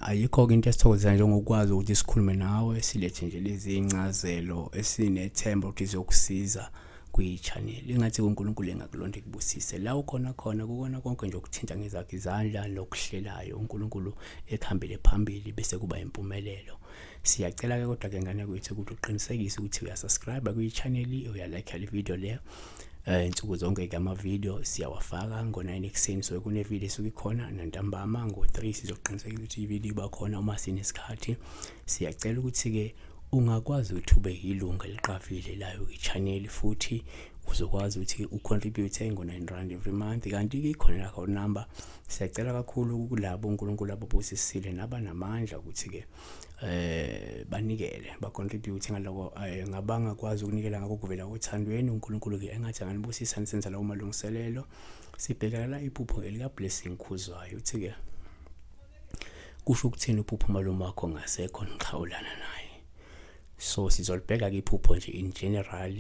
Ayikho-ke into esithokozisa njengokwazi ukuthi sikhulume nawe, silethe nje lezi ncazelo esinethemba ukuthi zizokusiza kwi-channel. Engathi uNkulunkulu engakulonda ekubusise la ukhona khona kukona konke nje okuthinta ngezakhe izandla nokuhlelayo, uNkulunkulu ekuhambele phambili bese kuba impumelelo. Siyacela-ke kodwa-ke ngane kwethu ukuthi uqinisekise ukuthi uyasubscribe kwi-channel, uyalike le video le. Insuku zonke ke ama-video siyawafaka ngo-9 ekuseni, so kune-video esuke ikhona, nantambama ngo-3 sizoqinisekisa ukuthi i-video iba khona uma sinesikhathi. Siyacela ukuthi-ke ungakwazi ukuthi ube yilungu eliqavile layo i-channel, futhi uzokwazi ukuthi ucontribute ngo-R9 every month. Kanti-ke ikhona i-account number. Siyacela kakhulu kulabo uNkulunkulu ababusisile nabanamandla ukuthi-ke banikele, bacontribute ngaloko ngabangakwazi ukunikela ngakho kuvela othandweni. uNkulunkulu ke engathi anganibusisa nisenza lawo malungiselelo. Sibhekana la iphupho elika Blessing Khuzwayo, uthi ke kusho ukuthini uphupho umalume wakho ngasekho nixhawulana naye? So sizolibheka ke iphupho nje in general,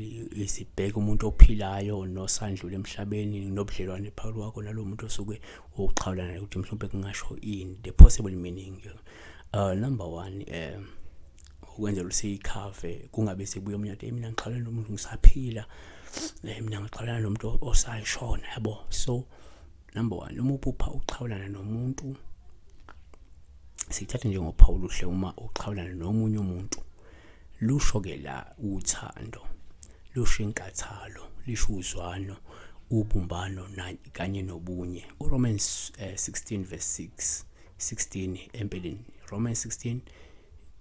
sibheke umuntu ophilayo nosandlula emhlabeni nobudlelwane phakathi kwakho nalo muntu osuke uxhawulana naye, ukuthi mhlawumbe kungasho ini, the possible meaning. Number 1, ukwenzela usiyikhave kungabe sibuye omunye athi mina ngixhawulana nomuntu ngisaphila, mina ngixhawulana nomuntu osayishona, yabo. So number 1, uma uphupha uxhawulana nomuntu, sithathe njengophawu oluhle uma uxhawulana nomunye umuntu. Lusho ke la uthando, lusho inkathalo, lisho uzwano, ubumbano kanye nobunye. uRomans 16 verse 6 16 empeleni, Romans 16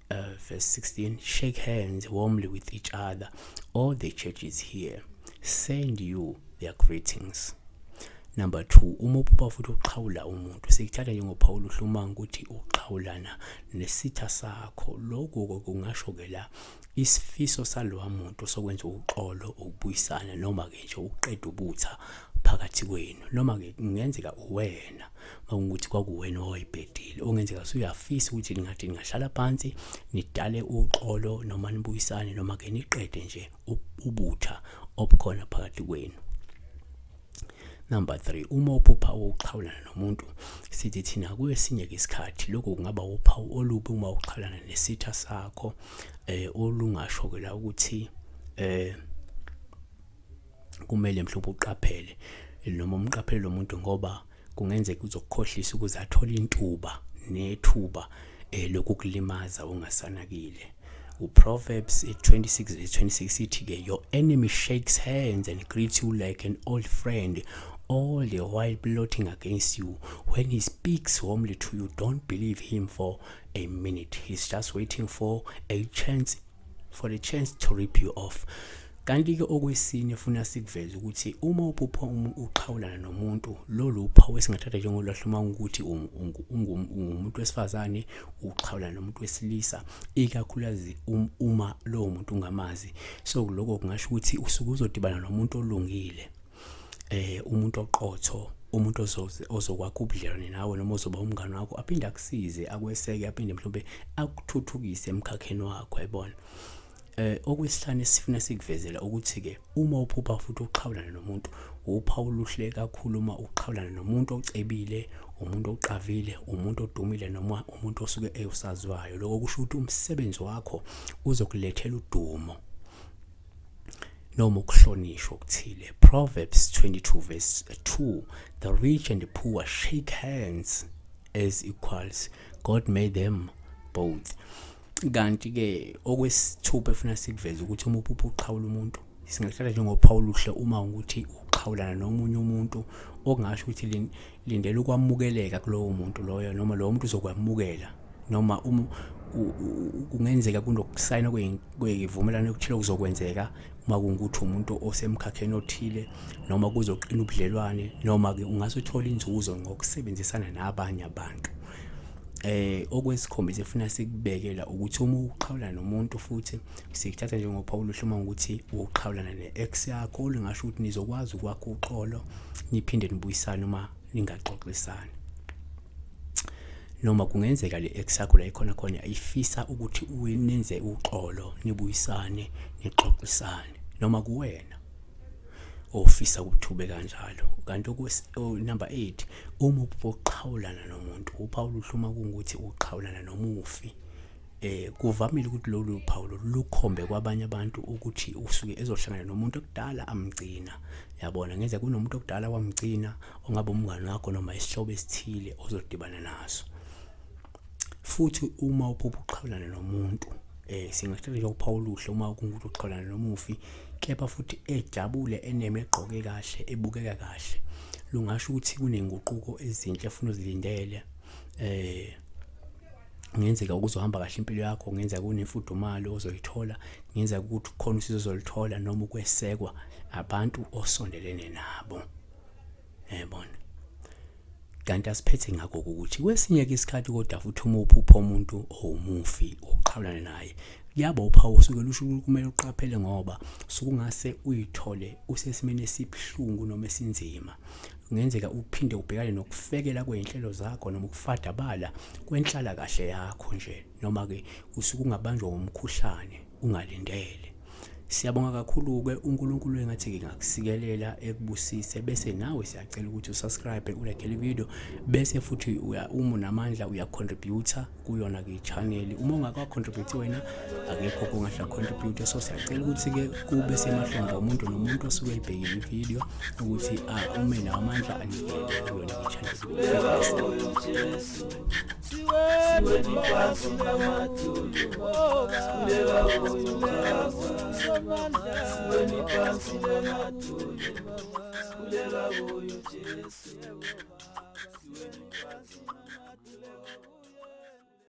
verse 16, shake hands warmly with each other. All the churches here send you their greetings. Number 2, uma uphupha futhi uxhawula umuntu, sikuthatha njengophawu oluhle uma ukuthi uxhawulana nesitha sakho. Lokho kungasho ke la isifiso salowa muntu sokwenza uxolo, ukubuyisana, noma ke nje ukuqeda ubutha phakathi kwenu. Noma ke kungenzeka uwena makungukuthi kwakuwena owayibhedile, okungenzeka usuyafisa ukuthi ningathi ningahlala phansi nidale uxolo noma nibuyisane noma ke niqede nje ubutha obukhona phakathi kwenu. Number 3, uma uphupha ukuxhawulana nomuntu, sithi thina kwesinye isikhathi lokho kungaba uphawu olubi uma uxhawulana nesitha sakho, olungasho ke la ukuthi kumele mhlawumbe uqaphele noma umqaphele lo muntu, ngoba kungenzeka uzokukhohlisa ukuze athole intuba nethuba lokukulimaza ungasanakile. uProverbs 26 verse 26 ithi ke, your enemy shakes hands and greets you like an old friend, all the while plotting against you. When he speaks warmly to you, don't believe him for a minute. He's just waiting for a chance, for the chance to rip you off. Kanti ke okwesine funa sikuveze ukuthi uma uphupha uxhawulana nomuntu, lolu uphawu esingathatha njengolwahla uma ukuthi ungumuntu wesifazane uxhawulana nomuntu wesilisa, ikakhulukazi uma lowo muntu ungamazi. So lokho kungasho ukuthi usuke uzodibana nomuntu olungile, umuntu oqotho, umuntu ozokwakha ubudlelwane nawe noma ozoba umngane wakho, aphinde akusize, akweseke, aphinde mhlawumbe akuthuthukise emkhakheni wakho, yayibona. Okwesihlanu esifuna sikuvezela ukuthi ke uma uphupha futhi uxhawulana nomuntu, uphawu oluhle kakhulu uma uxhawulana nomuntu ocebile, umuntu oqavile, umuntu odumile noma umuntu osuke ewusaziwayo. Lokho kusho ukuthi umsebenzi wakho uzokulethela udumo noma ukuhlonishwa okuthile. Proverbs 22 verse 2, the rich and the poor shake hands as equals, God made them both. Kanti ke okwesithupha efuna sikuveze ukuthi uma uphupha uxhawula umuntu, singathatha njengophawu oluhle uma ukuthi uxhawulana nomunye umuntu, okungasho ukuthi lindela ukwamukeleka kulowo muntu loyo, noma lowo muntu uzokwamukela, noma uma kungenzeka kunokusayina kwevumelano okuthile okuzokwenzeka uma kungukuthi umuntu osemkhakheni othile, noma kuzoqina ubudlelwane, noma ke ungase uthole inzuzo ngokusebenzisana nabanye abantu. Okwesikhombisa efuna sikubekela ukuthi uma uxhawulana nomuntu futhi sikuthatha njengophawu oluhle uma ukuthi uxhawulana ne-ex yakho, olungasho ukuthi nizokwazi ukwakha uxolo niphinde nibuyisane uma ningaxoxisani. Noma kungenzeka le ex yakho la ikhona khona ifisa ukuthi nenze uxolo, nibuyisane, nixoxisane, noma kuwena. ofisa ukuthi ube kanjalo. Kanti number 8, uma uxhawulana nomuntu, uphawu oluhle uma kungukuthi uxhawulana nomufi. Kuvamile ukuthi lolu phawu lukhombe kwabanye abantu ukuthi usuke ezohlangana nomuntu okudala amgcina. Yabona, ngenzeka kunomuntu okudala wamgcina ongaba umngani wakho noma isihlobo esithile ozodibana naso. Futhi uma uphupha uxhawulana nomuntu, singathatha nje uphawu oluhle uma kungukuthi uxhawulana nomufi, kepha futhi ejabule, eneme, egqoke kahle, ebukeka kahle, lungasho ukuthi kunenguquko ezinhle efuna uzilindele. Kungenzeka ukuzohamba kahle impilo yakho, kungenzeka kunemfudumalo ozoyithola, kungenzeka ukuthi kukhona usizo ozoluthola noma ukwesekwa abantu osondelene nabo. Yabona. Kanti asiphethe ngakho ukuthi kwesinye isikhathi kodwa futhi uma uphupha umuntu owumufi uqhawulana naye, kuyaba uphawu osuke lusho ukuthi kumele uqaphele ngoba sukungase uyithole usesimeni esibuhlungu noma esinzima. Kungenzeka uphinde ubhekane nokufekela kwey'nhlelo zakho noma ukufadabala kwenhlalakahle yakho nje, noma-ke usuke ungabanjwa umkhuhlane ungalindele. Siyabonga kakhulu-ke uNkulunkulu engathi-ke ngakusikelela ekubusise, bese nawe siyacela ukuthi usubscribe, ulike le video, bese futhi uma unamandla uyacontributor kuyona-ke i-channel. Uma ungaka-contribute wena akekho kongahle contribute, so siyacela ukuthi-ke kube semahlombe umuntu nomuntu osuke eyibhekile ividiyo ukuthi ume nawo amandla anikele kuyona i-channel. Siweni phansi.